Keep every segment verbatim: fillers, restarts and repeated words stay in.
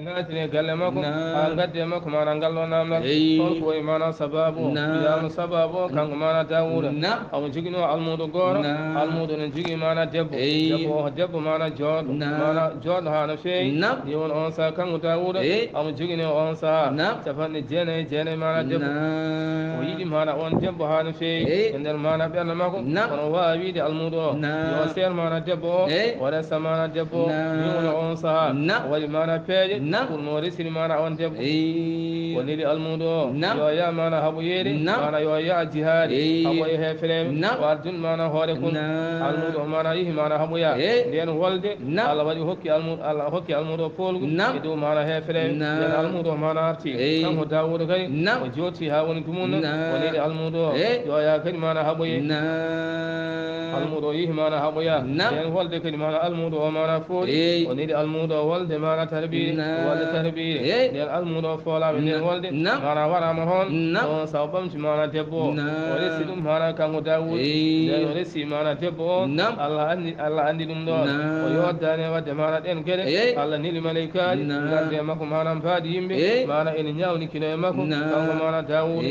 Naatine galle makko, haa ngadde makko maana ngal ɗo naamnal. Holko woni maana sababu o? Wiyaama sababu o, kanko maana Daawuda, omo joginoo almuudo gooro. Almuudo ne jogii maana debbo. Debbo o ko debbo maana jooɗo. Maana jooɗo haa no feewi. Ni woni on saha kanko Daawuda, omo joginoo on saha capanɗe jeenayi e jeenayi maana debbo. O yiɗi maana on debbo haa no feewi e nder maana ɓernde makko. Kono o waawa wiide almuudo o yo o seer maana debbo o, o resa maana debbo o. Ni woni on saha o waɗi maana peeje pour no o resiri maana on debbo. O neli almuudo o yo o yaha maana haɓoyeede, maana yo o yaha jihaade, haɓoye heefereɓe, o ardun maana hoore kun. Almuudo o maana yehi maana haɓoya. Nden wolde Allah waɗi hokki almuudo, Allah hokki almuudo o poolgu e dow maana heefereɓe. Nden almuudo o maana arti. Kanko Daawuda kadi o jooti haa woni dumunna, o neli almuudo o yo o yaha kadi maana haɓoye. Almuudo o yehi maana haɓoya. Nden wolde kadi maana almuudo o maana fooli. O neli almuudo o wolde maana tarbiye, wolde tarbiye. Nden almuudo o foolaama nden wolde, maana waraama toon. On saha o ɓamti maana debbo o, o resi ɗum maana kanko Daawuda. Nden o resi maana debbo o, Allah anndi, Allah anndi ɗum ɗoon. O yoodaani e waɗde maana ɗeen geɗe. Allah neli maleykaaji ngarde e makko maana mbaadi yimɓe, maana ene ñaawnikino e makko kanko maana Daawuda.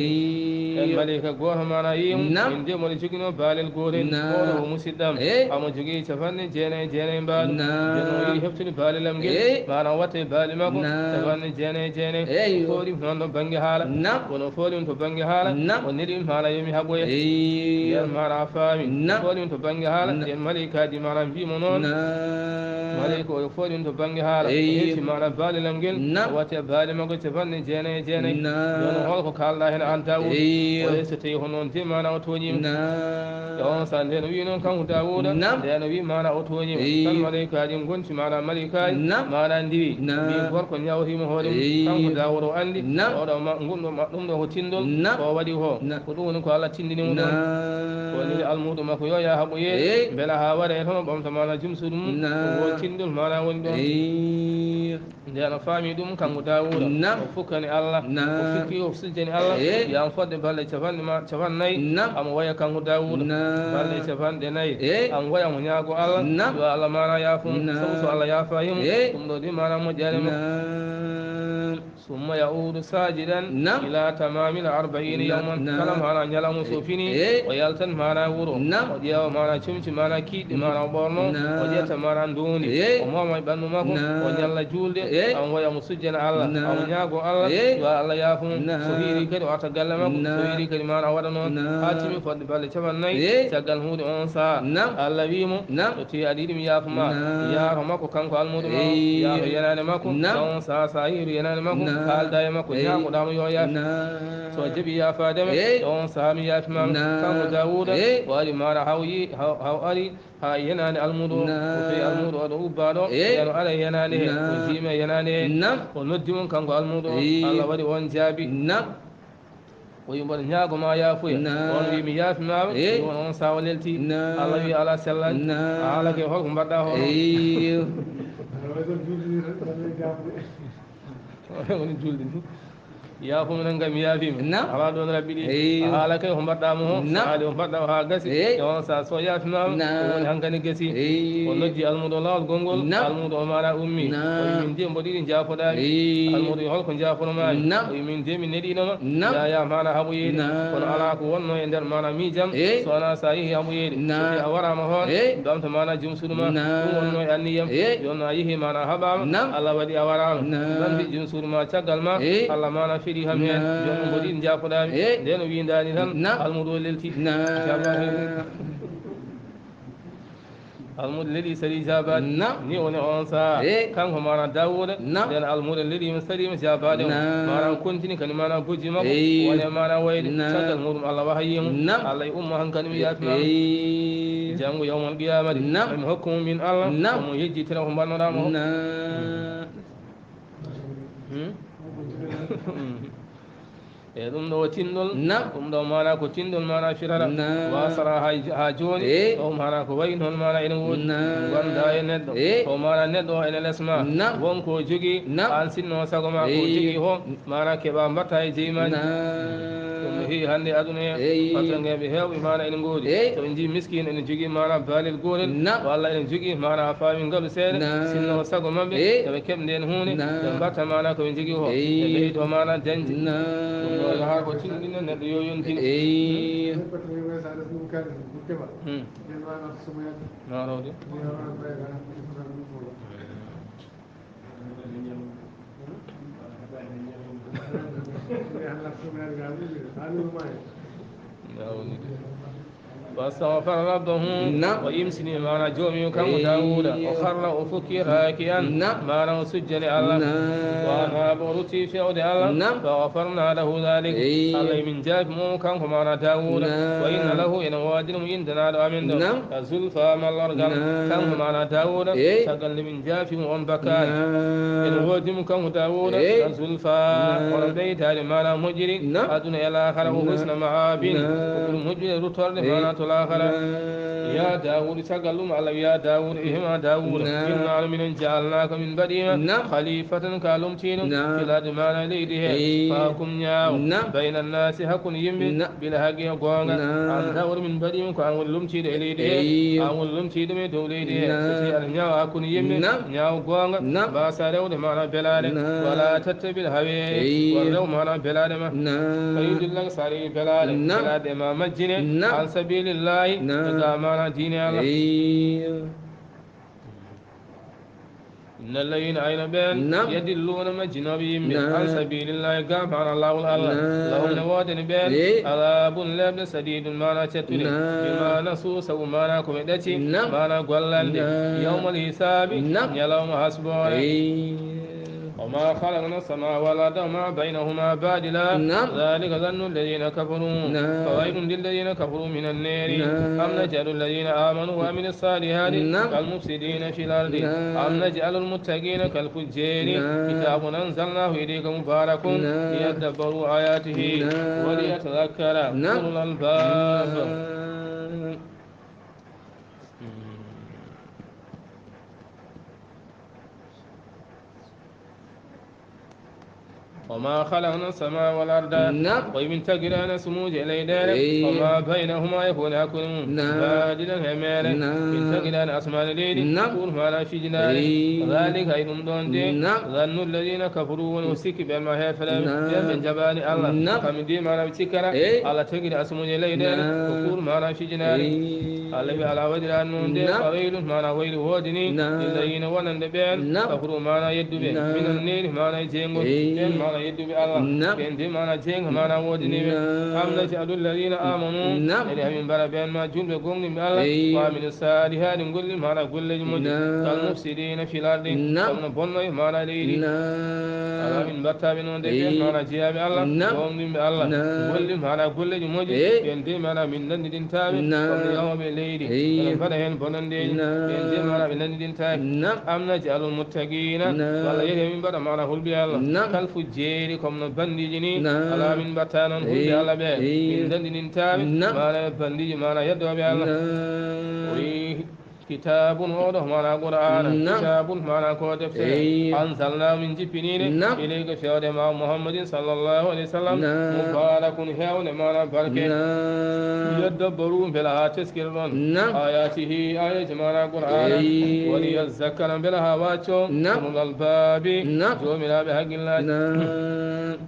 En maleyka gooto maana yii mo, min de mboɗo joginoo baalel gootel. Oɗo o musidɗam, omo jogii capanɗe jeenayi e jeenayi mbaadi. Nden o yiɗi heftude baalel am ngel, maana o watta e baali makko capanɗe jeenayi e jeenayi. O fooli ɗum noon to bannge haala. Kono o fooli ɗum to bannge haala, o neli ɗum haala yo mi haɓoye. Nden maana a faami. O fooli ɗum to bannge haala, nden maleykaaji maana mbii mo noon. Maleyka o fooli ɗum to bannge haala, o heɓti maana baalel am ngel, o watti e baali makko capanɗe jeenayi e jeenayi. Nden holko kaalɗaa heen aan Daawuda? O so tawi ko noon de maana o tooñiima. E on saha nden o wii noon kanko Daawuda, nden o wii maana o tooñiima. Tan maleykaaji ngonti maana maleykaaji maana ndiwi. Mbii gorko ñaawtiima hoore mum. Kanko Daawuda o anndi oɗo ma, ngun ɗo ma, ɗum ɗo ko tinndol ko o waɗi ko. Ko ɗum woni ko Allah tinndini mo ɗum. O neli almuudo makko yo yaha haɓoyeede, mbela haa wara e toon o ɓamta maana jumsuudu mum. Ko ngol tinndol maana woni ɗoon. Nden o faami ɗum kanko Daawuda. O fukkani Allah. O fikki o sujjani Allah. Wiyaama fodde balɗe capanɗe ma, capanɗe nayi. Omo woya kanko Daawuda. Balɗe capanɗe nayi. Omo woya omo ñaago Allah. Yo Allah maana yaafo mo. Sabu so Allah yaafaaki mo, ɗum ɗo de maana moƴƴaani mo. Summa ya'udu sajidan ila tamamil arbaina yawman. Kala maana ñalawma so fini, o yaltan maana wuro. O ƴeewa maana comci maana kiiɗɗi maana o ɓorno. O ƴetta maana nduundi. O mooma e ɓanndu makko. O ñalla juulde. Omo woya omo sujjana Allah. Omo ñaago Allah yo Allah yaafo mo. So hiiri kadi o arta galle makko. So hiiri kadi maana o waɗa noon. Haa timi fodde balɗe capanɗe nayi. Caggal huunde on saha Allah wii mo, so tawi aɗa yiɗi mi yaafo ma, yaha to makko kanko almuudo ma o. Yaha to yenaande makko. On saha so a yehi to yenaande makko, kaalda e makko, ñaagoɗaa mo yo o yaafo. So o jaɓi yaafaade ma, on saha mi yaafi ma. Kanko Daawuda o ari maana haw yi, haw, haw ari haa yenaande almuudo o. O tawi almuudo o ɗo ubbaa ɗo, nden o ara e yenaande he. O jiimi e yenaande he. O noddi mo kanko almuudo o. Allah waɗi on jaabi. O wi mboɗo ñaago ma yaafuya. On wi mi yaafimaama. Ɗum woni on saha o lelti. Allah wi alaa sellani. A haalake holko mbaɗɗa hono? Woni julde ni. Yaafumi nan ngam mi yaafima. Alaa ɗon rabbi ɗi. A haalake ko mbaɗɗa mo o. Haali ko mbaɗɗa o haa gasi. E on saha so yaafimaama ɗum woni hankadi gasi. O noddi almuudo laawol gonngol. Almuudo o maana ummi. O wi min de mboɗo yiɗi njaafoɗaami. Almuudo wi holko njaafonomaami? O wi min de mi neɗiino ma. Yaya maana haɓoyeede. Kono alaa ko wonno e nder maana miijam so wonaa so a yehi haɓoyeede. So tawi a waraama hoon, ɓamta maana jom suudu ma. Ɗum wonno e anniyam. Jooni a yehi maana haɓaama, Allah waɗi a waraama. Ɓamti jom suudu ma caggal ma, Allah maana feɗi kam heen. Jooni ɗum mboɗo yiɗi njaafoɗaami. Ndeen o windaani tan, almuudo o lelti. Inchallah. Almuudo leli sali jaabaade. Ni woni on saha. Kanko maana Daawuda. Nden almuudo leli mo sali mo jaabaade mo. Maana kontini kadi maana bojji makko. Woni maana wayde. Caggal muɗum Allah wahayi mo. Allah e umma hankadi mi yaafimaama. Janngo yawmal qiyamati. Mi hokku mo min Allah. Omo yejjitira ko mbannoɗaa mo. Hmm? E ɗum ɗo tinndol. Ɗum ɗo maana ko tinndol maana firata. Wa sara ha, ha jooni. O maana ko wayi noon maana ene woodi. Gonda e neɗɗo. O maana neɗɗo o ene les ma. Won ko jogii. An sinno sago ma ko jogii ho. Maana keɓa mbatta e jeyi ma. Ɗum no heewi hannde aduna he. Eyi. Patrongeeɓe heewɓe maana ene ngoodi. Eyi. So ɓe njii miskiino ene jogii maana baalel goorel. Naam. Walla ene jogii maana a faami ngalu seeɗa. Naam. Sinno ko sago maɓɓe. Eyi. Yo ɓe keɓ ndeen huunde. Naam. Ɓe mbatta maana ko ɓe njogii ko. Eyi. Ɓe ɓeydo maana dañde. Naam. Ɗum ɗo ko haa ko tinɗinno neɗɗo yo yontino. Eyi. Hmm. Maaro de. Wastagfara rabbahu. Naam. O imsini maana joomi kanko. Eyi. Daawuda. O harra o fukki raaki'an. Naam. Maana o sujjani Allah. Naam. Wa anaaba o rutti fewde Allah. Naam. Fa ghafarna lahu dhalik. Eyi. Allah min jaabi mo kanko maana Daawuda. Naam. Wa inna lahu ene woodani mo indanaaɗo amen ɗo. Naam. Ka zulfa mallorgal. Naam. Kanko maana Daawuda. Eyi. Caggal nde min jaafi mo on bakkaari. Naam. Ene woodi mo kanko Daawuda. Eyi. Ka zulfa. Naam. Kono ɓeydaade maana moƴƴiri. Naam. Aduna e laakara o. Naam. Husna ma'abin. Naam. Ko ɓuri moƴƴude ruttorde. Eyi. Maana to laakara. Naam. Ya Daawuda, caggal ɗum Allah wiya Daawuda, e hima Daawuda. Naam. Inna minen ja'alnaaka min mbaɗiima. Naam. Khalifatan ka lomtiiɗo. Naam. Fil ardi maana leydi he. Eyi. Fahkum ñaaw. Naam. Bayna naasi hakkunde yimɓe. Naam. Bil haqqi e goonga. Naam. An Daawuda min mbaɗiima ko an woni lomtiiɗo e leydi he. Eyi. An woni lomtiiɗo men dow leydi he. Naam. So tawi aɗa ñaawa hakkunde yimɓe. Naam. Ñaaw goonga. Naam. Mbaasa rewde maana belaɗe. Naam. Wala tattabil hawe. Eyi. Wala rew maana belaɗe ma. Naam. Fa yudillaka sari belaɗe. Naam. Belaɗe ma majjine. Naam. An sabilillahi. Naam. Daga maana diine Allah. Eyi. Inna alladhina ayna ɓen. Naam. Yadilluna majjinooɓe yimɓe. Naam. An sabilillahi ga maana laawol Allah. Naam. Lahum ne woodani ɓen. Eyi. Adabun leɓɗe sadidun maana cettude. Naam. Bima nasu sabu maana ko ɓe ɗaci. Naam. Maana gollande. Naam. Yawmal hisabi. Naam. Ñalawma hasboore. Eyi. وما خلقنا السماء والأرض وما بينهما باطلا. نعم. ذلك ظن الذين كفروا. نعم. فويل للذين كفروا من النار. نعم. أم نجعل الذين آمنوا وعملوا الصالحات نعم. كالمفسدين في الأرض. نعم. أم نجعل المتقين كالفجار. نعم. كتاب أنزلناه إليك مبارك نعم. ليدبروا آياته نعم. وليتذكر نعم. أولو الألباب. نعم. وما خلقنا السماء والأرض. Naam. Ko min tagiraani asmuuji e leyɗeele. Eey. وما بينهما e ko woni hakkunde mum. Naam. باطلا he meere. Naam. Min tagiraani asmaan e leydi. Naam. Pour maana fijinaare. Eey. ذلك e ɗum ɗoon de. Naam. ظن الذين كفروا woni o sikki ɓen ma heefereɓe. Naam. Ɓen ɓe njaɓaani Allah. Naam. Kamɓe mbi maana ɓe cikkata. Eey. Allah tagiri asmuuji e leyɗeele. Naam. Ko pour maana fijinaare. Eey. Allah wi alaa waɗiraani noon de. Naam. فويل maana waylu woodani. Naam. للذين wonande ɓeen. Naam. كفروا maana yedduɓe. Naam. من النار maana e jeyngu. Eey. Ɓeen maana yedduɓe Allah. Naam. Ɓeen de maana jeyngu maana woodani ɓe. Naam. أم نجعل الذين آمنوا. Naam. Eɗen hamin mbara ɓeen ma julɓe goongɗinɓe Allah. Eey. وعملوا الصالحات golli maana golleeji moƴƴi. Naam. كالمفسدين في الأرض. Naam. Kono bonnoy maana leydi. Naam. Alaa min mbattaɓe noon de ɓeen Eey. maana jeyaaɓe Allah. Naam. Goongɗinɓe Allah. Naam. Golli maana golleeji moƴƴi. Eey. Ɓeen de maana min nanndidintaɓe. Naam. Kono yawooɓe leydi. Eey. Ene mbaɗa heen bonanndeeji. Naam. Ɓeen de maana ɓe nanndidintaaki. Naam. أم نجعل المتقين Naam. Walla yete min mbaɗa maana hulɓe Allah. Naam. كالفجار kono no banndiiji ni. Naam. Alaa min mbatta noon hulɓe Eey. Allah ɓe. Eey. Min nanndidintaɓe. Naam. Maana ɓe banndiiji maana yeddooɓe Allah. Naam. Wi كتاب oɗo maana Qur'aana. Naam. كتاب maana ko deftere. Eey. أنزلناه min jippiniinde. Naam. إليك fewde ma محمد صلى الله عليه وسلم. Naam. مبارك heewnde maana barke. Naam. ليدبروا mbela haa teskiroɗon. Naam. آياته aayeeji maana Qur'aana. Eey. وليذكر mbela haa wacco. Naam. أولو الألباب Naam. Joomiraaɓe hakkillaaji. Naam.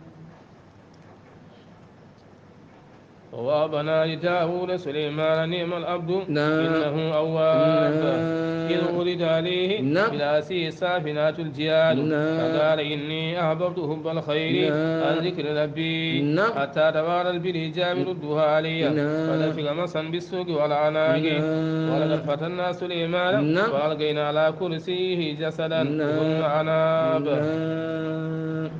ووهبنا لداود سليمان نعم العبد نعم. إنه أواب. نعم. إذ عرض عليه نعم. بالعشي الصافنات الجياد نعم. فقال إني أحببت حب الخير نعم. عن ذكر ربي نعم. حتى توارت به جباهه الدهى علي نعم. ونطق مسحا بالسوق والأعناق نعم. ولقد فتنا سليمان نعم. وألقينا على كرسيه جسدا نعم. ثم أناب. نعم.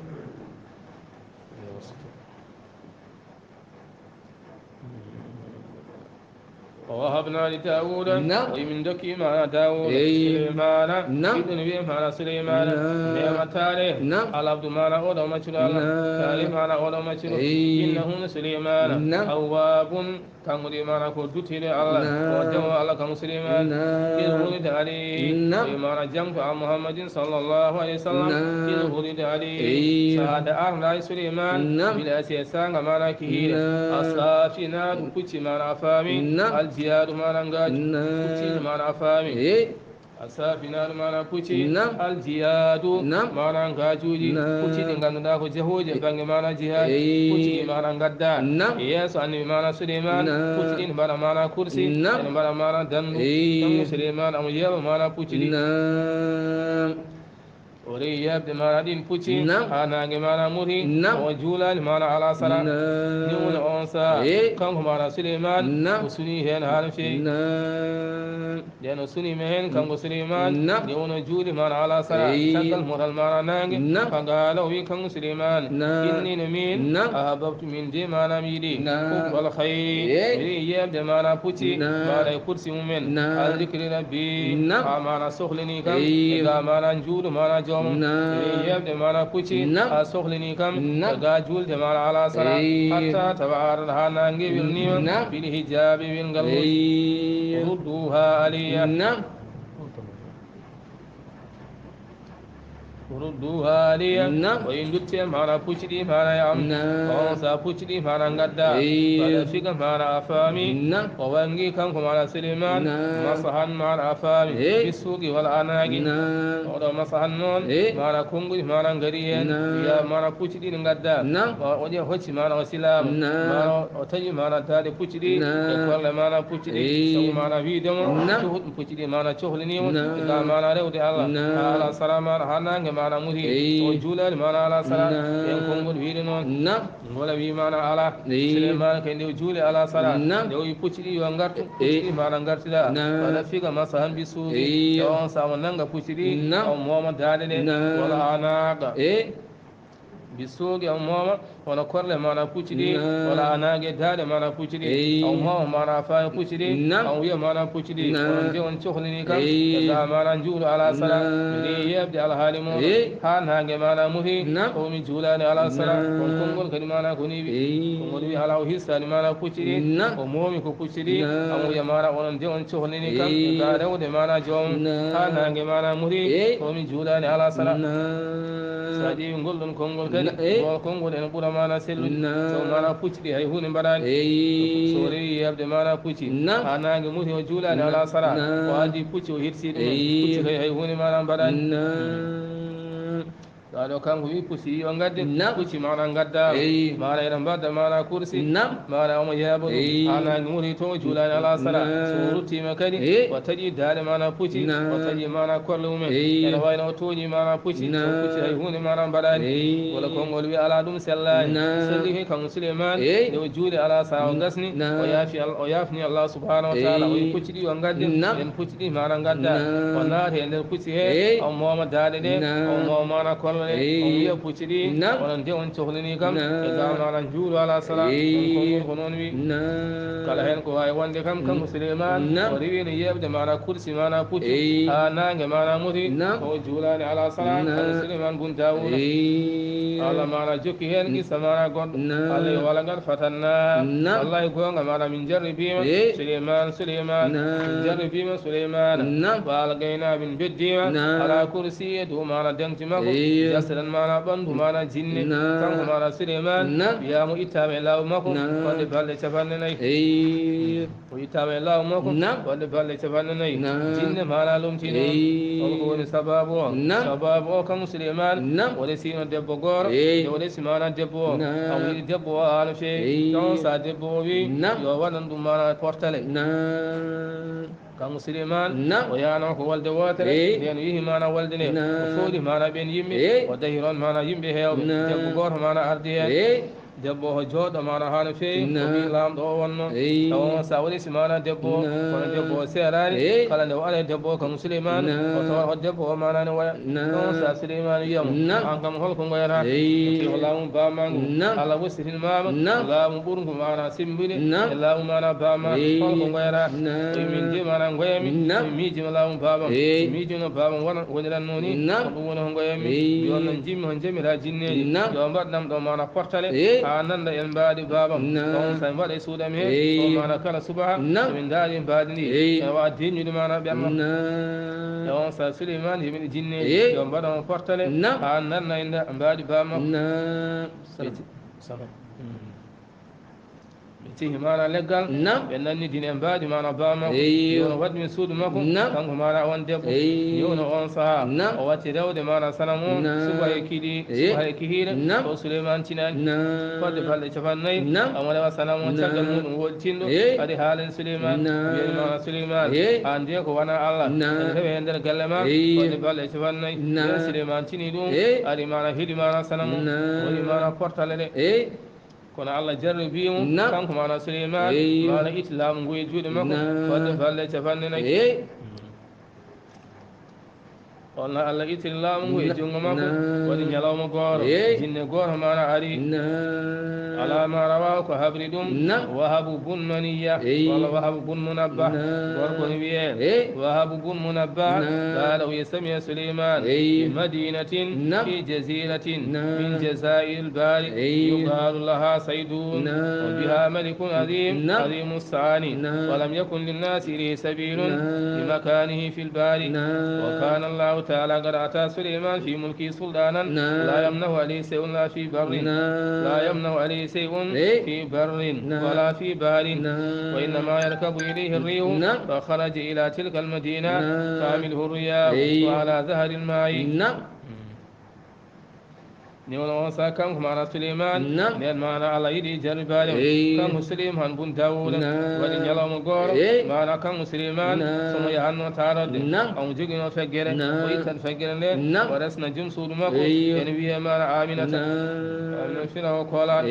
ووهبنا لداود Naam. O min dokki maana Daawuda Eyi. Suleymaana Naam. Ɓiɗɗo no wiye maana Suleymaana Naam. Neema taale Naam. Alabdu maana oɗo maccuɗo Allah Naam. Taale maana oɗo maccuɗo Eyi. Innahu Suleymaana Naam. Awwaabun kanko ɗi maana ko duttiɗo Allah Naam. O jawo Allah kanko Suleymaana Naam. Ɓiɗɗo woni taali Naam. Ɗi maana jangto a Muhammadin sallallahu alayhi wa sallam Naam. Ɓiɗɗo woni taali Eyi. Sahada arnda e Suleymaana Naam. Bila asiya sanga maana ki hiire Naam. Asafina ɗum Pucci maana a faami Naam. Aljiyaadu maana ngaaju Naam. Pucci maana a faami Eyi. Asafinaadu maana pucci Naam. Aljiyaadu Naam. Maana ngaajuuji Naam. Pucci ɗi ngannduɗaa ko jahooji e bannge maana jihaadi Eyi. Pucci ɗi maana ngadda Naam. Yeeso annabi maana Suleymaan Naam. Pucci ɗi ne mbaɗa maana kursi Naam. Ene mbaɗa maana danndu Eyi. Kanko Suleymaan amo yeeɓa maana pucci ɗi Naam. O rewi yeeɓde maana ɗin pucci Naam. Haa naange maana muri Naam. O juulaani maana alaa sara Naam. Ni woni on saa Eyi. Kanko maana Suleymaan Naam. O suni heen haa no feewi Naam. Nden o suni mi heen kanko Suleymaan Naam. Ni woni o juuli maana alaa sara Eyi. Caggal moral maana naange Naam. Fagaala o wi kanko Suleymaan Naam. Inni no min Naam. Ahbabtu min de maana mi yiɗi Naam. Hubbal khayri Eyi. Mi yiɗi yeeɓde maana pucci Naam. Maana e kursi mumen Naam. Al dikri rabbi Naam. Haa maana sohlini kam Eyi. E ga maana njuulu maana joomum Naam. Eyi yeeɓde maana pucci Naam. A sohlini kam Naam. E ga juulde maana alaa sara Eyi. Hatta tawa arata haa naange wilnima Naam. Bil hijaabi wilngal Eyi. Rudduha aliya Naam. Rudduha aliya Naam. O yi ndutte maana pucci ɗi maana e am Naam. On sa pucci ɗi maana ngadda Eyi. Wala figa maana a faami Naam. O wangi kanko maana Suleiman Naam. Masahan maana a faami Eyi. Bisuuqi wala anaagi Naam. Oɗo masahan noon Eyi. Maana konnguɗi maana ngari heen Naam. Ya maana pucci ɗi ngadda Naam. O oƴe hocci maana o silaama Naam. Maana o taƴi maana daade pucci ɗi Naam. E korle maana pucci ɗi Eyi. Sabu maana wiide mo Naam. Pucci ɗi maana cohlini mo Naam. Ga maana rewde Allah Naam. Ala sara maana ha nange maana muhi Eyi. O juulani maana ala sara Naam. En konngol wiide noon Naam. Ngola wi maana ala Eyi. Suleiman kay nde o juuli ala sara Naam. Nde o wi pucci ɗi yo ngartu Eyi. Pucci ɗi maana ngartida Naam. Wala figa masa han bi suugi Eyi. E on sa mo nanga pucci ɗi Naam. O mooma daade ɗe Naam. Wala anaga Eyi. Bi suugi o mooma Wona korle maana pucci ɗi Naam. Wala anaage daade maana pucci ɗi Eyi. Aw mawa maana faami pucci ɗi Naam. Aw wiya maana pucci ɗi Naam. Onon de on cohlini kam Eyi. E ga maana njuulu ala sara Naam. Ndi yeɓde alhaali mum Eyi. Ha naange maana muhi Naam. Ko mi juulaani ala sara Naam. On konngol kadi maana ko ni wi Eyi. Konngol wi ala o histaani maana pucci ɗi Naam. O moomi ko pucci ɗi Naam. Aw wiya maana onon de on cohlini kam Eyi. E ga rewde maana joom Naam. Ha naange maana muhi Eyi. Ko mi juulaani ala sara Naam. Sa ƴeewi ngol ɗon konngol kadi Na- eh. Ngol konngol ene ɓura maana sellude Naam. Sabu maana pucci ɗi hay huunde mbaɗaani Eyi. So rewi yeɓde maana pucci Naam. Ha naange muti o juulaani Naam. Ala sara Naam. O addi pucci o hirsi ɗum Eyi. Pucci kay hay huunde maana mbaɗaani Naam. Ɗa ɗo kanko wi pucci yo ngadde Naam. Pucci maana ngadda Eyi. Maana ene mbadda maana kursi Naam. Maana omo yeeɓa ɗum Eyi. Ha naange muti to o juulaani ala sara Naam. So o ruttima kadi Eyi. O taƴi daade maana pucci Naam. O taƴi maana korle mumen Eyi. Ene wayno o tooñi maana pucci Naam. Pucci hay huunde maana mbaɗaani Eyi. Wala konngol wi ala ɗum sellaani Naam. Selli he kanko Suleiman Eyi. Nde o juuli ala sa o Naam. Gasni Naam. O yaafi Al- o yaafni Allah subhanahu wa taala Eyi. O yi pucci ɗi o ngadde Naam. En pucci ɗi maana ngadda Naam. O naati e nder pucci he Eyi. O mooma daade ɗe Naam. O mooma maana korle ɗe Eyi. O wiya pucci ɗi Naam. Onon de on cohlini kam Naam. E ga maana juulu ala sala Eyi. On konngol ko noon wi Naam. Kala heen ko waawi wonde kam kanko Suleiman Naam. O rewi no yeɓde maana kursi maana pucci Eyi. Ha naange maana muti Naam. Ko juulaani ala sala Naam. Kanko Suleiman bun Daawuda Eyi. Allah maana jokki heen qissa maana goɗɗo Naam. Allah yo wala ngal fatanna Naam. Wallahi goonga maana min jarribima Eyi. Suleiman Suleiman Naam. Min jarribima Suleiman Naam. Wa algayna min beddima Naam. Ala kursi e dow maana daŋti makko Eyi. Jasatan maana ɓanndu maana jinne Naam. Kanko maana Suleiman Naam. Wiyama ittama e laawu makko Naam. Fodde balɗe capanɗe nayi Eyi. O ittama e laawu makko Naam. Fodde balɗe capanɗe nayi Naam. Jinne maana lomtino Eyi. On ko woni sababu o Naam. Sababu o kanko Suleiman Naam. O resino debbo gooro Eyi. Nde o resi maana debbo o Naam. Aw yiɗi debbo o ha no feewi Eyi. Ɗon sa debbo o wi Naam. Yo waɗan ɗum maana portale Naam. Kanko Suleiman Naam. O yaano ko walde wootere Eyi. Nden o yehi maana walde nde Naam. O fooli maana ɓen yimɓe Eyi. O dahi toon maana yimɓe heewɓe Naam. Debbo gooto maana ardi heen Eyi. Debbo o jooɗo maana haa no feewi, o ɓii laamɗo o wonno. Tawa on sa woni si maana debbo o, kono debbo o seeraani. Kala nde o ari debbo o kam Suleymaan, o tawa ko debbo o maana ne waya. Ɗon sa Suleymaan wiyamo, an kam holko ngoyata? Ko laamu baamangu. Alla wasitin maama, laamu ɓurngu maana sembude, e laamu maana baama, holko ngoyata? O wi min de maana ngoyami, mi miijima laamu baabam. Miijino baabam wona, woniranno ni, ko ɗum woni ko ngoyami. Yo non jimmi hon jamira jinneeji. Yo mbaɗ ɗam ɗo maana portale, haa nanda en mbaadi baabam. On sa mbaɗa e suuɗam he, o maana kala subaha, so min ndaari mbaadi ndi, ene waa deññude maana ɓerma. E on sa Suleymaan yimini jinneeji, yo mbaɗa on portale, haa nanda en mbaadi baabam. Ɓe cehi maana leggal, ɓe nanni dine mbaadi maana baama. Yo no waɗi min suudu makko, kanko maana on debbo. Yo no on saha, o watti rewde maana sanam o, suba e kiɗi, suba e kihiire, o Suleymaan tinani. Fodde balɗe capannayi, omo rewa sanam o caggal muɗum woltinɗo, ari haalen Suleymaan, wiyani maana Suleymaan, an de ko wona Alla, ene rewe e nder galle ma, fodde balɗe capannayi. Nden Suleymaan tini ɗum, ari maana heɗi maana sanam o, woni maana portale ɗe. Kono Alla jarribii mo, kanko maana Suleymaan, maana itti laamu ngu e juuɗe makko, fodde balɗe capanɗe nayi. On na Alla ittiri laamu ngu e junngo makko, waɗi ñalawma gooro, jinne gooro maana ari. Alaa ma rawaahu ko habri ɗum, Wahabu bun Maniyya, walla Wahabu bun Munabbah, gorko ne wiyee Wahabu bun Munabbah, qaala o wiyi, sami'a Suleymaan bi madinatin fi jaziratin min jazairil bahri yuqaalu laha Saydun, wa biha malikun azim, azimu saani, wa lam yakun linnaasi ilayhi sabilun bi makanihi fil bahri, wa kana Allahu taala qad ata Suleymaan fi mulkihi sultanan la yamna'u alayhi shay'un la fi barrin, la yamna'u alayhi shay'un fi barrin wala fi bahrin, wa innama yarkabu ilayhi ar-rihu, fa kharaja ila tilka al-madina tahmiluhu ar-riyah wa ala dhahri al-ma'i. Ni wona on saha kanko maana Suleymaan, nden maana Alla yiɗi jarribaade mo. Kanko Suleymaan bun Daawuda waɗi ñalawma gooro, maana kanko Suleymaan, so mo yahanno taarorde, omo jogino feggere, o ittan feggere nde, o resna jom suudu makko, ene wiyee maana Aminata. Aminata fina o koolaaɗo.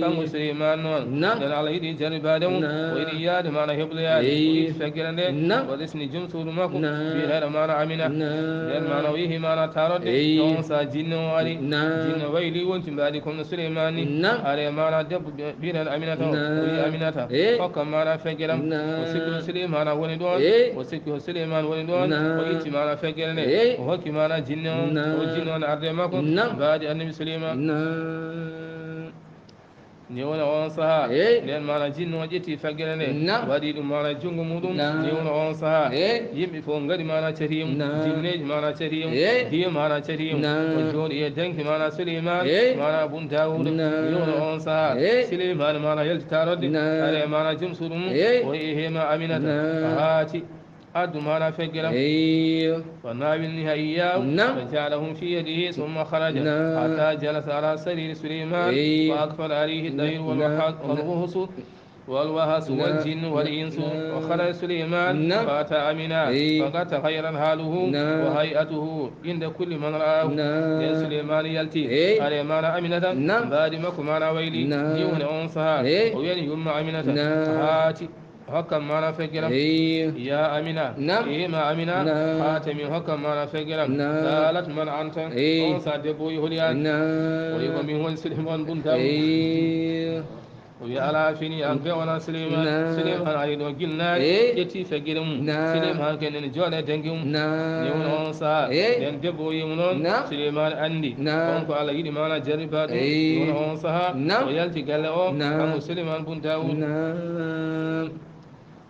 Kanko Suleymaan noon, nden Alla yiɗi jarribaade mo, o yiɗi yaade maana hebloyaade, o itti feggere nde, o resni jom suudu makko, wiyeteeɗo maana Aminata. Nden maana o yehi maana taarorde, on saha jinne o ari. Jinne wayli wonti mbaadi comme no Suleymaan ni. Are maana debbo ɓe-, mbiɗen Aminata o. O wi Aminata, hokkam maana feggeram. O sikki ko Suleymaana woni ɗoon. O sikki ko Suleymaan woni ɗoon. O itti maana feggere nde. O hokki maana jinne o. O jinne on arde makko. Mbaadi Annabi Suleymaan. Ni woni on saha, nden maana jinno o ƴetti faggere nde, waɗi ɗum maana junngo muɗum. Ni woni on saha, yimɓe fof ngari maana catiimo, jinneeji maana catiimo, diye maana catiimo. O jooɗi e danki maana Suleymaan, maana bun Daawuda. Ni woni on saha, Suleymaan maana yalti taarorde, are maana jom suudu mum, o yehi he ma Aminata. Haati. Addu maana feggeram. Eyyo. Fa naawilniha iyyaahu. Naam. Fa ja'alahum fi yadihi summa kharaja. Naam. Hatta jalasa ala sariri Suleymaan. Eyyo. Fa aqbala alayhi dayru wal waha-, wal wuhsu, wal wahasu, wal jinnu, wal insu. Naam. Wa kharaja Suleymaan. Naam. Fa ata Amina. Eyyo. Fa qad taghayyarat haluhu. Naam. Wa hay'atuhu. Inda kulli man ra'ahu. Naam. Nden Suleymaan yalti. Eyyo. Are maana Aminata. Naam. Mbaadi makko maana wayli. Naam. Ni woni on saha. Eyyo. O wiyani yumma Aminata. Naam. Haati. Hokkam maana feggeram. Eyyo. Ya Amina. Naam. Eyi ma Amina. Naam. Haate min hokkam maana feggeram. Naam. Qalat man anta. Eyyo. On sa debbo o holi an. Naam. O wi ko min woni Suleymaan bun Daawuda. Eyyo. O wi ala fini an be wona Suleymaan. Naam. Suleymaan ari ɗo gilnaari. Eyyo. Ƴetti feggere mum. Naam. Suleymaan ken ene jooɗe dengi mum. Naam. Ni woni on saha. Eyyo. Nden debbo o yimo noon. Naam. Suleymaan andi. Naam. On ko Alla yiɗi maana jarriba ɗum. Eyyo. Ni woni on saha. Naam. O yalti galle o. Naam. Kanko Suleymaan bun Daawuda. Naam.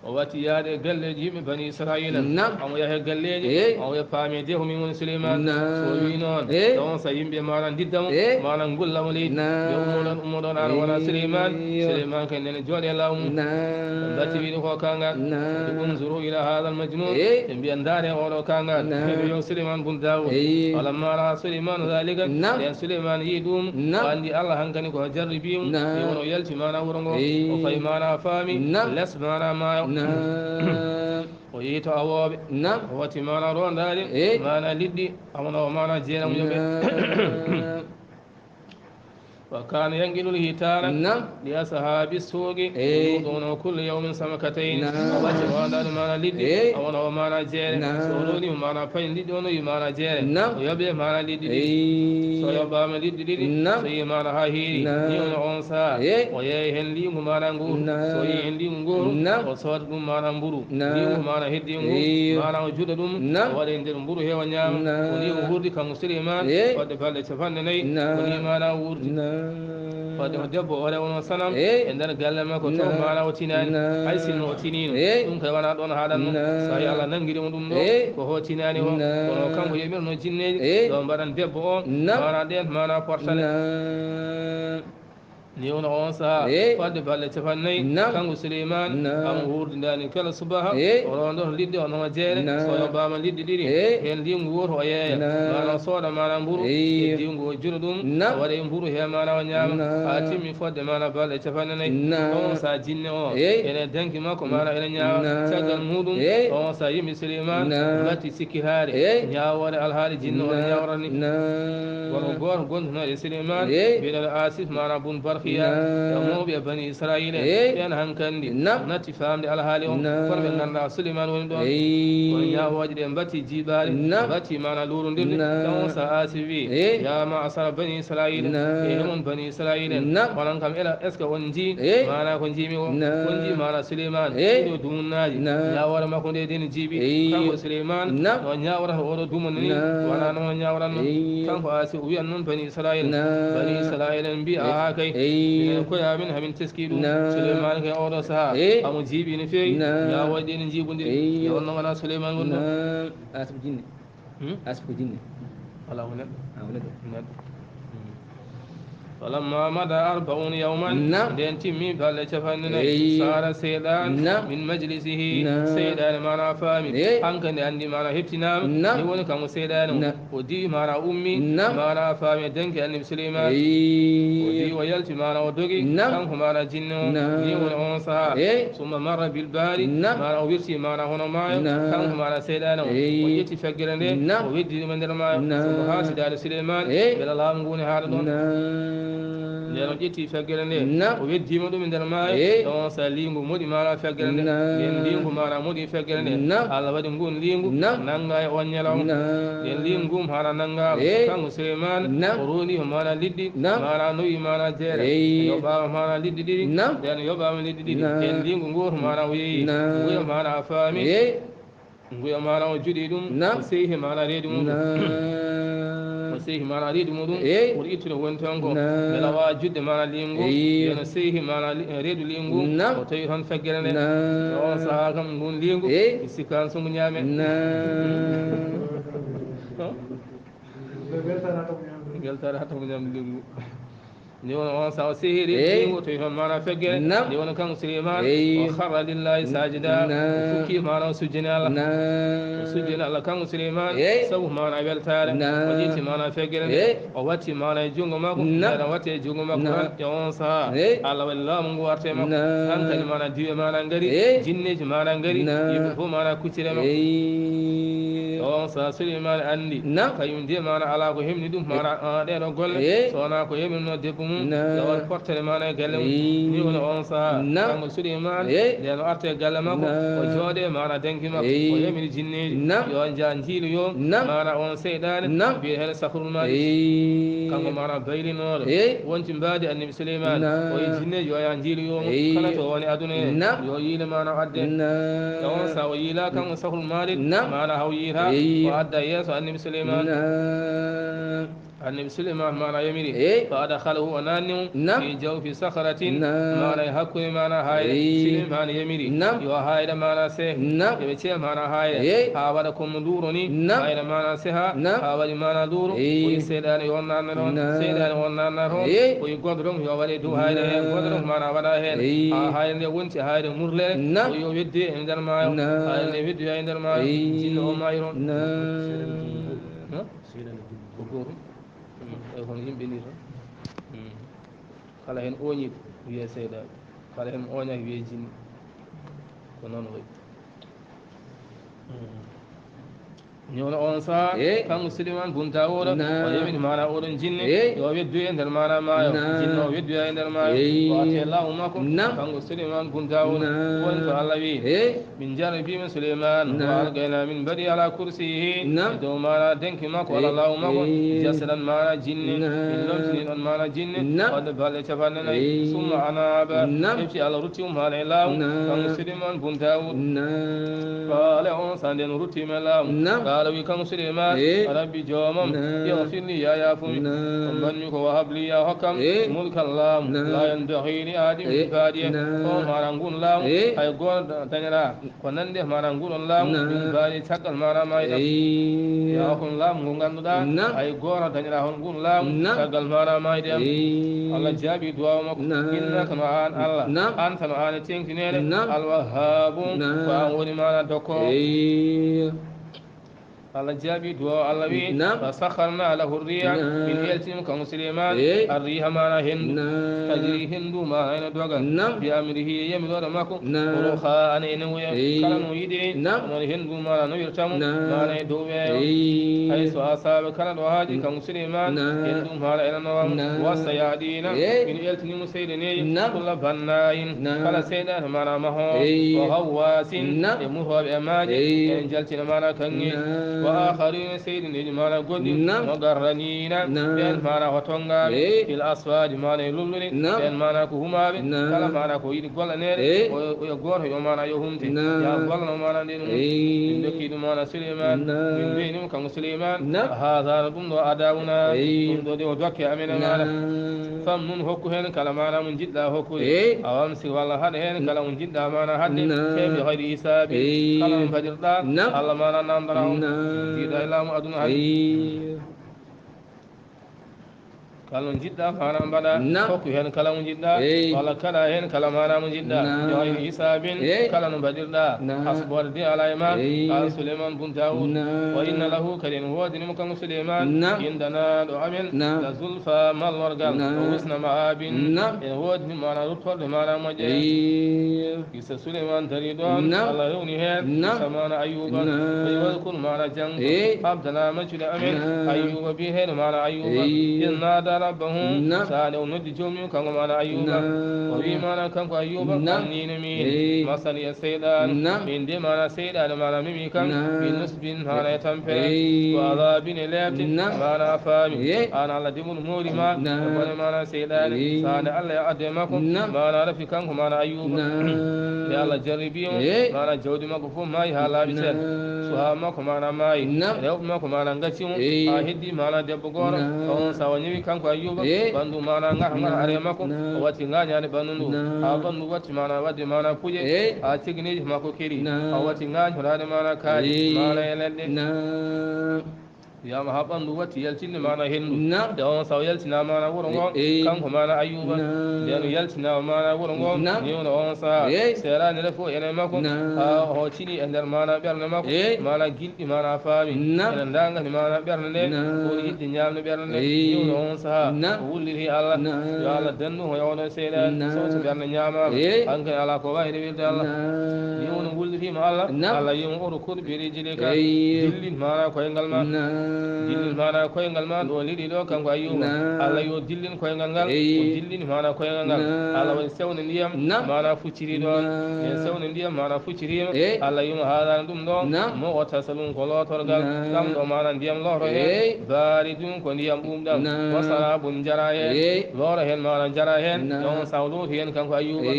O watti yaade e galleeji yimɓe Bani Israa'iila. Naam. Omo yaha e galleeji, eey, omo wiya, "Paamee de ko min woni Suleymaan." Naam. So o wii noon, eey, ɗon sa yimɓe maana ndidda mo, eey, maana ngulla mo leydi. Naam. Ɓe ummoɗon, ummoɗon, aan wona, eey, Suleymaan. Suleymaan kay nene jooɗi e laamu mum. Naam. Ɓe mbatti wiide ko kaangaan. Naam. Ɓe unzuru ila haadal majnuun. Eey. Ɓe mbiya, "Ndaaree oɗo kaangaan." Naam. Ɓe wiya, "Suleymaan bun Daawuud." Eey. Falammaa ra'a Suleymaanu zaalika. Naam. Nden Suleymaan yii ɗum, naam, o anndi Allah hankadi ko jarribii mo. Naam. Ɓe woni o yalti maana wuro ngo. Eey. O fayi maana faami. Naam. Les maana maayo. Naam. O yehi to awooɓe. Naam. O watti maana rondaade. Eey. Maana liɗɗi, amono o maana jeenamuyoɓe. Naam. Wa kana yanqilul hitara. Nam. Li ashabi suqi. Eyi. Yu'tuna kulla yawmin samkatayn. Nam. O wacca o andaani maana liɗɗi. Eyi. A wona o maana jeere. Nam. So o rondi mo maana payi liɗɗi, o no yi maana jeere. Nam. O yoɓe maana liɗɗi ɗiɗi. Eyi. So yoɓaama liɗɗi ɗiɗi. Nam. So yi maana ha hiiri. Nam. Ni wona on saa. Eyi. O yeeyi heen liingu maana nguuru. Nam. So yi heen liingu nguuru. Nam. O sooda ɗum maana mburu. Nam. Liingu maana heddi ngu. Eyi. Maana o juɗa ɗum. Nam. O waɗa e nder mburu he o ñaama. Nam. Ko ni o wuurdi kanko Suleymaan. Eyi. Fodde balɗe capanɗe nayi. Nam. Ko ni maana o wuurdi. Nam. Fodde ko debbo o rewno sanam. Eyi. E nder galle makko to. Nam. Maana o tinaani. Nam. Hay sinno o tiniino. Eyi. Ɗum kay wona ɗoon haaɗatno. Nam. So hay Allah nanngiri mo ɗum ɗo. Eyi. Ko ho tinaani o. Nam. Kono kanko yoɓirno jinneeji. Eyi. Yo mbaɗan debbo o. Nam. Maana ɗeen maana portale. Nam. Ni wona on saha. Eyi. Fodde balɗe capanɗe nayi. Nam. Kanko Suleymaan. Nam. Amo wuurdindaani kala subaha. Eyi. O rondoto liɗɗi o noma jeere. Nam. So yoɓaama liɗɗi ɗiɗi. Eyi. Heen liingu wooto o yeeya. Nam. Maana o sooda maana mburu. Eyi. Heddiingu o juɗa ɗum. Nam. O waɗa e mburu he maana o ñaama. Nam. Haa timmi fodde maana balɗe capanɗe nayi. Nam. On saha jinne o. Eyi. Ene danki makko maana ene ñaama. Nam. Caggal muɗum. Eyi. On saha yimɓe Suleymaan. Nam. Mbatti sikki haare. Eyi. Ñaawoore alhaali jinne o. Nam. Ñaawrani. Nam. Gorko gooto gonduno e Suleymaan. Eyi. Mbiɗen Asif maana bun Barkiya. Nam. E mawɓe e Bani Israayiila. Eyi. Ɓeen hankandi. Nam. Natti faamde alhaali on. Nam. Kono ɓe nganndaa Suleymaan woni ɗoon. Eyi. Kono ñaawooje ɗe mbatti jiiɓaade. Nam. Mbatti maana luurondirde. Nam. Ɗon on saha Asif wi. Eyi. Ya ma'asara Bani Israayiila. Nam. E hemon Bani Israayiila en. Nam. Onon kam ela est-ce que on njii. Eyi. Maana ko njiimi o. Nam. On njii maana Suleymaan. Eyi. Ɗiɗo dumunnaji. Nam. Ñaawoore makko nde deni jiiɓi. Eyi. Kanko Suleymaan. Nam. No ñaawrata oɗo dumunna ni. Nam. Wona noon o ñaawratno. Eyi. Kanko Asif o wiyan noon Bani Israayiila. Nam. Bani Israayiila en mbi a haa kay. Eyi. Minen koye amin hamin teski ɗum. Nam. Suleymaan kay oɗo saha. Eyi. Amo jiiɓi no feewi. Nam. Ñaawooje ɗe ne njiiɓondiri. Eyi. Yo on no wona Suleymaan woni ɗo. Nam. Asif jinne. Hmm? Asif ko jinne. Alaa ko neɗɗo. Ah, ko neɗɗo. Neɗɗo. Hmm. Falamma mada arba'una yawman. Nam. Nden timmi balɗe capanɗe nayi. Eyi. Sara seyɗan. Nam. Min majlisihi. Nam. Seyɗan maana faami. Eyi. Hankadi anndi maana heɓtinaama. Nam. Ni woni kanko seyɗan o. Nam. O diwi maana ummi. Nam. Maana faami e danki annabi Suleymaan. Eyi. O diwi o yalti maana o dogi. Nam. Kanko maana jinne o. Nam. Ni woni on saha. Eyi. Summa marra bil bahri. Nam. Maana o wirti maana hono maayo. Nam. Kanko maana seyɗan o. Eyi. O ƴetti feggere nde. Nam. O weddi ɗum e nder maayo. Nam. Summa haasidaani Suleymaan. Eyi. Mbela laamu ngu ne haaɗa ɗoon. Nam. Nden o ƴetti feggere nde. Nam. O weddiima ɗum e nder maayo. Eyi. Ɗon sa liingu moɗi maana feggere nde. Nam. Nden liingu maana moɗi feggere nde. Nam. Allah waɗi ngun liingu. Nam. Nannga e on ñalawma. Nam. Nden liingu maana nanngaama. Eyi. Kanko Suleymaan. Nam. O rondi ko maana liɗɗi. Nam. Maana nowi maana jeere. Eyi. Yoɓaama maana liɗɗi ɗiɗi. Nam. Nden yoɓaama liɗɗi ɗiɗi. Nam. Nden liingu ngooto maana o yeeyi. Nam. Nguya maana a faami. Eyi. Nguya maana o juɗi ɗum. Nam. O seyhi maana reedu muɗum. Nam. O seyhi maana reedu muɗum. Eyi. Pour ittude woni toon ko. Nam. Mbela waawa juɗde maana liingu. Eyi. Yen o seyhi maana li-, reedu liingu. Nam. O tawi toon feggere nde. Nam. E on saha kam ngun liingu. Eyi. Mi sikkaan so ngu ñaame. Nam. Weltare hatta mo ñaamde liingu. Ni woni on saha o sehiri. Eyi. Liingu to hon maana feggere. Nam. Ni woni kanko Suleymaan. Eyi. O kharra lillahi sajida. Nam. O fukki maana o sujjini Allah. Nam. O sujjini Allah kanko Suleymaan. Eyi. Sabu maana weltaare. Nam. O ƴetti maana feggere nde. Eyi. O watti maana e junngo makko. Nam. Nde o watti e junngo makko. Nam. Tan e on saha. Eyi. Allah waɗi laamu ngu warte makko. Nam. Hankadi maana diwe maana ngari. Eyi. Jinneeji maana ngari. Nam. Yimɓe fof maana kuccire makko. Eyi. On saha Suleymaan anndi. Nam. Kañum de maana alaa ko hemni ɗum. Maana, ah, ɗee ɗoo golle. Eyi. So wonaa ko yamirnoo debbo mum. Nam. Yo waɗ portere maana e galle mum. Eyi. Ni woni on saha. Nam. Kanko Suleymaan. Eyi. Nden o arta e galle makko. Nam. O jooɗe maana danki makko. Eyi. O yamiri jinneeji. Nam. Yo njaa njiiloyo. Nam. Maana on seyɗaane. Nam. Mbiye heen sahrul maari. Eyi. Kanko maana baylinooɗo. Eyi. Wonti mbaadi annabi Suleymaan. Nam. O yi jinneeji yo yaa njiiloyo mo. Eyi. Kala to woni aduna he. Nam. Yo yiile maana o adde. Nam. E on saha o yiila kanko sahrul maari. Nam. Maana haw yiita. Eyi. O adda yeeso annabi Suleymaan. Nam. Annabi Suleymaan maana yamiri. Eyi. Fa adkhalahu o naanni mo. Nam. Fi jawfi sakhratin. Nam. Maana e hakkunde maana haayre. Eyi. Suleymaan yamiri. Nam. Yo haayre maana seh. Nam. Yo ɓe ceh maana haayre. Eyi. Haa waɗa ko mo luuro ni. Nam. Haayre maana seha. Nam. Haa waɗi maana luuro. Eyi. O yi seyɗaane yo on naanna toon. Nam. Seyɗaane on naanna toon. Eyi. O yi godorong yo waɗe dow haayre he. Nam. Godorong maana waɗa heen. Eyi. Haa haayre nde wonti haayre murlere. Nam. O yi o weddi e nder maayo. Nam. Haayre nde weddi e nder maayo. Eyi. Jinno o maayi toon. Nam. Ko gootum. Mm. Eyi, kono yimɓe ni tan. Mm. Kala heen ooñiiɗo wiyee seyɗaane. Kala heen ooñaaki wiyee jinni. Ko noon wayi. Mm. Ñoono on saha, kanko Suleiman bun Dawuda, o yamini maana oɗon jinne, yo o weddu e nder maana maayo. Jinne o weddu e nder maayo. O ati e laamu makko, kanko Suleiman bun Dawuda. Woni ko Allah wi. Min jarribima Suleiman, wa alqayna, min mbaɗi ala kursiyihi, e dow maana denki makko, walla laamu makko, jasadan maana jinne. Min lomtini ɗon maana jinne, wadde balɗe capanɗe nayi. Summa anaba, ƴefti Allah rutti um haala e laamu, kanko Suleiman bun Dawud. Qala, on saha nden rutti men laamu. Qala, wi kanko Suleiman, rabbi joomam, ighfir li, ya yaafumi. On mbanmi ko, wa hab li, ya hokkam, mulkan laamu, la yanbaghi li ahadin min ba'di. Ko maana ngun laamu, hay gooto dañata ko nandi e maana ngun on laamu, min ba'di, caggal maana maayde am. Ya hokkam laamu ngu ngannduɗaa, hay gooto dañata hon ngun laamu, caggal maana maayde am. Allah jaabi duwaawu makko. Innaka, no aan Allah, anta, no aan e teŋtinede, al wahhabu, ko aan woni maana dokkoowo. Allah jaabi duwaawu, Allah wi, fa sakharna lahu riha, min eltinimo kanko Suleiman, ar riha maana henndu, tajri, henndu maana ene doga, bi amrihi, e yamiroore makko, ruha, ana ene woya, kala no yiɗi, noon henndu maana no wirta mo, maana e dow weeyo. Haysu asaba, kala ɗo haaji kanko Suleiman, henndu maana ene nawa mo. Wassa yahdina, min eltinimo seyɗaneeji, kulla bannain, kala seyɗaane maana mahoowo, wa hawwasin, e muhooɓe e maaje, ene jaltina maana kaŋŋe. Wa akharina, seyɗaneeji maana goɗɗi, muqarranina, ɓeen maana ko tonngaaɓe, fil aswadi, maana e lulluɗe, ɓeen maana ko humaaɓe, kala maana ko yiɗi gollaneede, o, o, yo gooto yo maana yo humte, ya gollano maana nde ɗum. Min ndokki ɗum maana Suleiman, min mbiyni mo kanko Suleiman, haza, no ɗum ɗo adawuna, ɗum ɗo de o dokke amen e maana. Famnun, hokku heen kala maana mo njiɗɗa hokkude. Aw amsik, walla haɗ heen kala mo njiɗɗa maana haɗde. Te bi ghayri hisabi. Kala no mbaɗirɗa, Allah maana namdora on. Jiiɗa e laamu aduna hannde. Kala no njiɗɗa maana mbaɗa. Hokku heen kala mo njiɗɗa. Walla kaɗa heen kala maana mo njiɗɗa. Bi ghayri hisabin. Kala no mbaɗirɗa. Hasboore de alaa e ma. Qala Suleiman bun Dawud. Wa inna lahu, kadi en woodani mo kanko Suleiman, indana, ɗo amen, la zulfa, mallorgal, wa husna ma'abin. En woodani maana ruttorde maana moƴƴere. Qissa Suleiman dari ɗoon, Allah rewni heen qissa maana Ayyuba. Wa wadkur, maana janngo, abdana, maccuɗo amen, Ayyuba, biyeteeɗo maana Ayyuba. Iz nada rabbahu, saha nde o noddi joomum kanko maana Ayyuba. O wi maana kanko Ayyuba, anni, no miin, masani e seyɗaane. Min de maana seyɗaane maana memi kam, bi nusbin, maana e tampere, wa adabin, e leepte, maana a faami. Aan Allah de mo moori ma, e bone maana seyɗaane, saha nde Allah e adde makko, maana rafi kanko maana Ayyuba. Nde Allah jarribi mo, maana jawdi makko fof maayi haa laaɓi seeɗa. Suhaa makko maana maayi, rewɓe makko maana ngacci mo, haa heddi maana debbo gooto. On saha o ñawi kanko Ayyuba, ɓanndu maana ngata ngata are makko, o watti ngaañaade ɓanndu ndu, haa ɓanndu watti maana wadde maana puƴe, haa cegineeji makko keri, o watti ngaañ horaade maana kaari, maana e leɗɗe. Wiyama haa ɓanndu watti yaltinde maana henndu. E on saha o yaltina maana wuro ngo, kanko maana Ayyuba. Nden o yaltina maana wuro ngo, niwno on saha seeraani le fof ene makko, haa o tini e nder maana ɓernde makko, maana gilɗi maana faami. Ene ndangani maana ɓernde nde, woni yiɗde ñaamde ɓernde nde. Niwno on saha o wulliri Allah, yo Allah dandu o e oɗo seyɗaane, so, so ɓernde ñaamaama, hankadi alaa ko waawi rewirde Allah. Niwno wulliriima Allah, Allah wiima, urkud bi rijlika. Dillin maana koyngal ma. Dillin maana koyngal ma, ɗo liɗi ɗo kanko Ayyuba. Allah yo dillin koyngal ngal, o dillini maana koyngal ngal. Allah waɗi sewne ndiyam, maana fucciri ɗo. Nden sewne ndiyam, maana fucciriima. Allah wiima, haadani ɗum ɗo, mo o tasa ɗum ko lootorgal. Kam ɗo maana ndiyam looto heen. Baaridun, ko ndiyam ɓuuɓɗam. Wa saraabun, njara heen. Looro heen maana njara heen. Ɗon saha o looti heen kanko Ayyuba.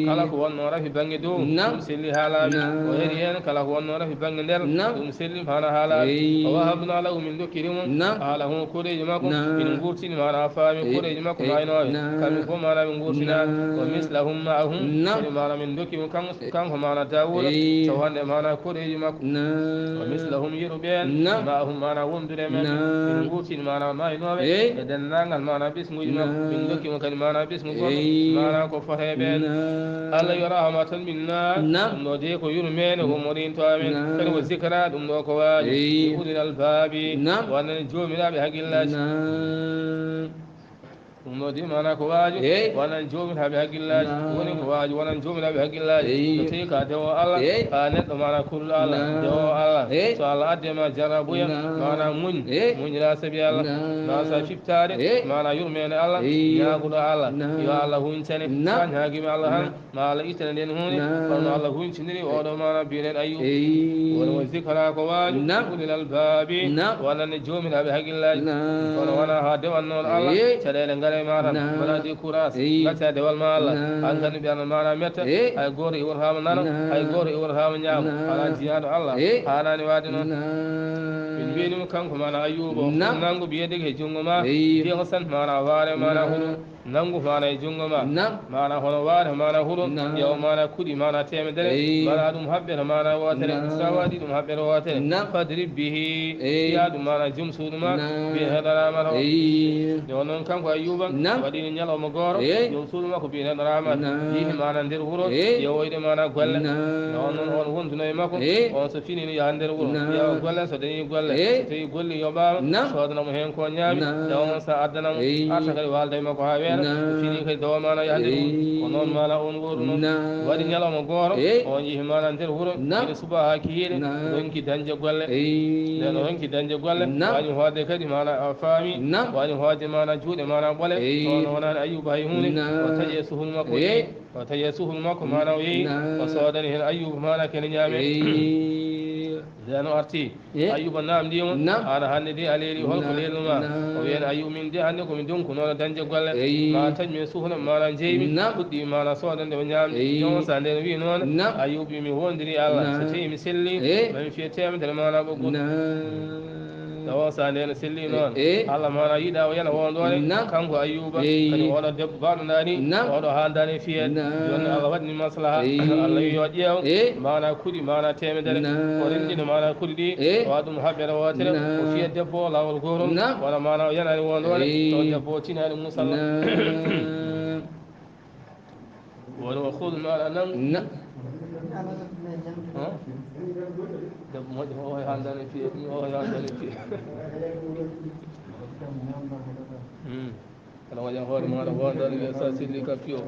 Kala ko wonnoo rafi bannge dow, ɗum selli haa laaɓi. O heɗi heen kala ko wonnoo rafi bannge nder, ɗum selli maana haa laaɓi. Wa wahabna lahu, min ndokkiri mo, ahlahu, koreeji makko. Min ngurtini maana faami koreeji makko maaynooɓe. Kamɓe fof maana ɓe ngurtina. Wa mislahum ma'ahum. Kadi maana min ndokki mo kanko, kanko maana Daawuda. Tawa hannde maana koreeji makko. Wa mislahum, yeru ɓeen, ma'ahum, maana wondude men. Min ngurtini maana maaynooɓe e denndaangal maana ɓesnguuji makko. Min ndokki mo kadi maana ɓesngu goɗɗo, maana ko fotee ɓeen. Allah yo rahmatan minna, ɗum ɗo de ko yurmeende, o morinto amen. Kadi wa zikra, ɗum ɗo ko waaji, li ulil albaabi, wonande joomiraaɓe hakkillaaji. Ɗum ɗo de maana ko waaju. Eey. Wonan joomiraaɓe hakkillaaji. Naam. Woni ko waaju wonan joomiraaɓe hakkillaaji. Eey. So tawi ka dewo Allah, eey, ka neɗɗo maana kulɗo Allah, naam, dewo Allah. Eey. So Allah adde ma jarrabuya, naam, maana muñ, eey, muñira sabi Allah. Naam. Ma sa fiftaade, eey, maana yurmeende Allah, eey, ñaaguɗo Allah. Naam. Yo Allah huñcane. Naam. Sa ñaagima Allah han, naam, ma Allah ittane nden huunde, naam, kono Allah huñciniri oɗo maana biyeɗen Ayyuba. Eey. Woni mo zikra ko waaju, naam, ulil albaabi, naam, wonande joomiraaɓe hakkillaaji. Naam. Kono wona haa dewannooɗo Allah, eey, caɗeele ngare ma tan, naam, mbaɗa décourage, eey, gacca dewal ma Allah. Naam. An kadi ɓe ana maana metta, eey, hay gooto iwataama nano, naam, hay gooto iwataama ñaamo. Naam. Alaa jiyaaɗo Allah, eey, haanaani waade noon. Naam. Min mbiyani mo kanko maana Ayyuba, naam, nanngu biyedege he junngo ma, eey, jeego san maana waare maana, naam, huɗo. Nanngu maana e junngo ma. Naam. Maana hono waare maana huɗo. Naam. Ƴeewa maana kuɗi maana teemedere. Eey. Mbaɗa ɗum haɓɓere maana wootere. Naam. Sa waɗi ɗum haɓɓere wootere. Naam. Fadrib bihi. Eey. Fiya ɗum maana jom suudu ma. Naam. Biyeteeɗo Raamata o. Eey. Nde wonnoon kanko Ayyuba, naam, waɗi ñalawma gooro. Eey. Jom suudu makko biyeteeɗo Raamata. Naam. Yehi maana nder wuro. Eey. Ƴeewoyde maana golle. Naam. Nde wonnoon on wonduno e makko. Eey. On so finino yaha nder wuro. Naam. Ƴeewa golle so dañi golle. Eey. So tawi golli yoɓaama, naam, soodana mo heen ko ñaami, naam, tawa on sa addana mo, eey, arta kadi waalda e makko haa weera, naam, fini kadi dawa maana yahde ɗum. Eey. Ko noon maana on wooru noon. Naam. Waɗi ñalawma gooro, eey, on yehi maana nder wuro, naam, ene suba haa kihiiɗe, naam, ronki dañde golle. Eey. Nden o ronki dañde golle, naam, wañi hoode kadi maana a faami, naam, wañi hoode maana juuɗe maana ɓole, eey, kono wonaani Ayyuba hay huunde, naam, o taƴi e suhun makko, eey, o tawi e suhun makko, maana o yehi, naam, o soodani heen Ayyuba, maana kene ñaame. Eey. Nden o arti. Eey. Ayyuba naamndi mo, naam, aan hannde de a leeli, holko, naam, leelnuma? Naam. O wiyan Ayyuba, min de hannde ko mi donkunooɗo dañde golle. Eey. Ma taƴ mi e suhun am, maana jeyi mi. Naam. Fuɗɗi maana soodande o ñaamde. Eey. Nden o sa nden wiyi noon, naam, Ayyuba wi mi wondiri Allah. Naam. So tawi mi selli, eey, ma mi fiye teemedere maana ɓoggol. Naam. Tawa sa nden selli noon. E, e. Allah maana yiɗa o yana wondoore. Naam. Kanko Ayyuba. Eey. Kadi oɗo debbo baɗo ndani. Naam. Oɗo haandani fiyeede. Naam. Jooni Allah waɗni maslaha. Eey. Allah yo ƴeew. E. Maana kuɗi, maana teemedere. Naam. O renndino maana kuɗi ɗi. E. O waɗi ɗum haɓɓere wootere. Naam. O fiya debbo o laawol gootol. Naam. Wona maana o yanani wondoore. Eey. Taw debbo o tinaani musalla. Naam. Woni o xul maɗa nan. Na. Debbo moƴƴo o hoy handani fiye, o hoy handani fiye. Hmm. Kala waɗa hoore maɗa wondani wiya sa selli ka piyo.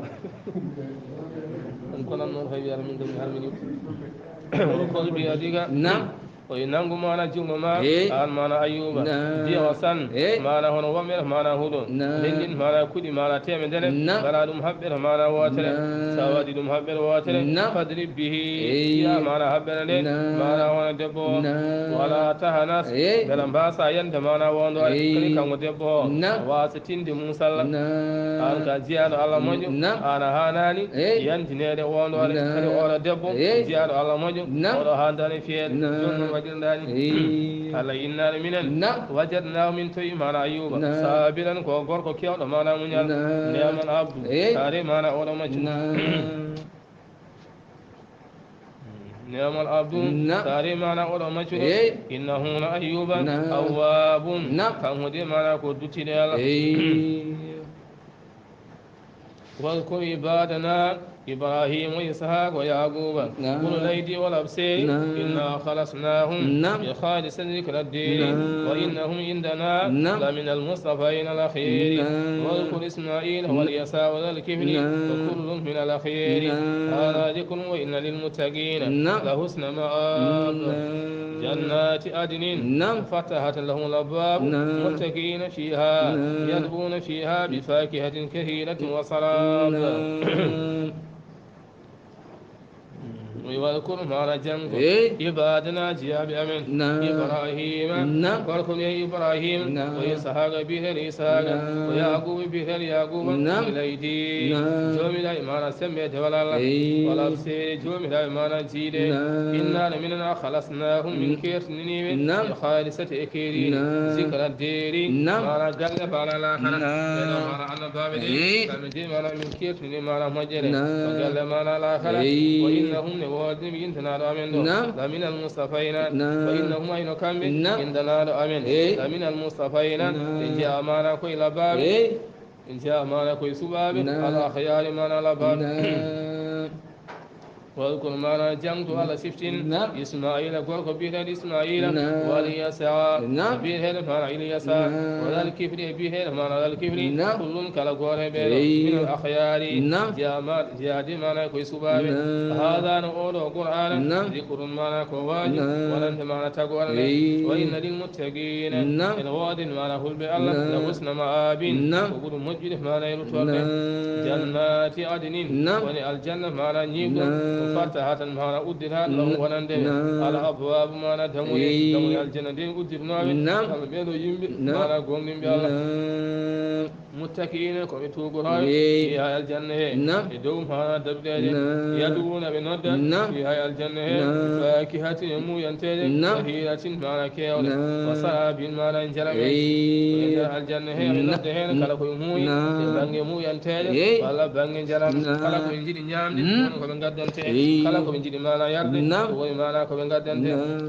Ɗum ko nan noon fay wiyata min ɗum harmini. Woni xul bi adiga. Nam. O wi nanngu maana junngo ma, eey, aan maana Ayyuba. Naam. Diya o san, eey, maana hono wommere maana huɗo. Naam. Renndin maana kuɗi maana teemedere. Naam. Mbaɗa ɗum haɓɓere maana wootere. Naam. Sa waɗi ɗum haɓɓere wootere, naam, fadrib bihi. Eey. Fiya maana haɓɓere nde. Naam. Maana hono debbo o. Naam. Wala tahanas. Eey. Mbela mbaasa yande maana wondoore. Eey. Kadi kanko debbo o. Naam. Waasa tinde mum salla. Naam. Aan ka jiyaaɗo Allah moƴƴo. Naam. Aan a haanaani. Eey. Yantineede wondoore. Naam. Kadi oɗo debbo, eey, jiyaaɗo Allah moƴƴo, naam, oɗo haandani fiyeede. Naam. Jooni noon waɗirndaani. Eey. Allah innaani minen. Naam. Wajadnaahu, min tawi maana Ayyuba. Naam. Saabiran, ko gorko keewɗo maana muñal. Naam. Neeman abdu. Eey. Taare maana oɗo maccuɗo. Naam. Neemal abdu. Naam. Taare maana oɗo maccuɗo. Eey. Innahu na Ayyuba. Naam. Awwaabun. Naam. Kanko de maana ko duttiɗo Allah. Eey. واذكر عبادنا إبراهيم وإسحاق ويعقوب، نعم، أولي الأيدي والأبصار، نعم، إنا خلصناهم، نعم، بخالصة ذكر الدار، نعم، وإنهم عندنا، نعم، لمن المصطفين الأخيار. نعم. واذكر إسماعيل، نعم، واليسع وذا الكفل، نعم، وكل من الأخيار. نعم. هذا ذكر وإن للمتقين، نعم، لحسن مآب. نعم. جنات عدن، نعم، مفتحة لهم الأبواب، نعم، متكئين فيها، نعم، يدعون فيها بفاكهة كثيرة وشراب. نعم. Wi, wadkur, maana janngo. Eey. Ibadana, jiyaaɓe amen. Naam. Ibrahima. Naam. Gorko men Ibrahima. Naam. Wa Ishaqa, biyeteeɗo Ishaqa. Naam. Wa Yaquba, biyeteeɗo Yaquba. Naam. Ulil aydi. Naam. Joomiraaɓe maana semmbe dewal Allah. Eey. Wal absari, joomiraaɓe maana jiiɗe. Naam. Inna minen, khalasnahum, min, mm, keertinii ɓe. Naam. Bi khalisati, e keeriiɗi. Naam. Zikra deri. Naam. Maana galle maana laakara. Naam. Ɓe ɗo maana annabaaɓe ɗe. Eey. Kamɓe de maana min keertini maana moƴƴere. Naam. Ko galle maana laakara. Eey. Wa innahum, ne woodi mi intanaaɗo amen ɗo. Naam. Laminal mustafayna. Naam. Wa innahum, hayno kamɓe. Naam. Intanaaɗo amen. Eey. Laminal mustafayna. Naam. Ɓe njiya maana koye labaaɓe. Eey. Ɓe njiya maana koye suɓaaɓe. Naam. Al akhyaari maana labaaɓe. Naam. Wadkur, maana jaŋtu, Allah siftin, Ismaila, gorko biyeteeɗo Ismaila, wa Ilyasa, biyeteeɗo maana Ilyasa, wa Zal Kifli, e biyeteeɗo maana Zal Kifli, kullun, kala gooto e ɓeeɗo, minal akhyari, jaama, jaadi maana koye suɓaaɓe. Haada, no oɗo Qur'aana, zikrun, maana ko waaji, wonande maana tagoore nde. Wa inna lil muttaqiina, ene woodi maana hulɓe Allah, la husna ma'abin, ko ɓuri moƴƴude maana e ruttorde. Jannati adnin, woni aljanna maana ñiiɓgol, ko fattaha tan maana uddita, lahum, wonande ɓe, al abwaabu, maana dammuɗe, dammuɗe aljanna ɗen udditunooɓe, kamɓe ɓeeɗo yimɓe maana gooŋɗinɓe Allah. Muttakiina, ko ɓe tuugotooɓe, fiha, aljanna he, e dow maana daduɗeeje, yaduuna, ɓe nodda, fiha, aljanna he, fakihatin, e muuyanteeje, kathiratin, maana keewɗe, wa sarabin, maana njaram en. Ko e nder aljanna he, ɓe nodda heen kala ko ɓe muuyi, e bannge muuyanteeje, walla bannge njaram, kala ko ɓe njiɗi ñaamde, woni ko ɓe ngaddante, kala ko ɓe njiɗi maana yarde, ko woni maana ko ɓe ngaddante.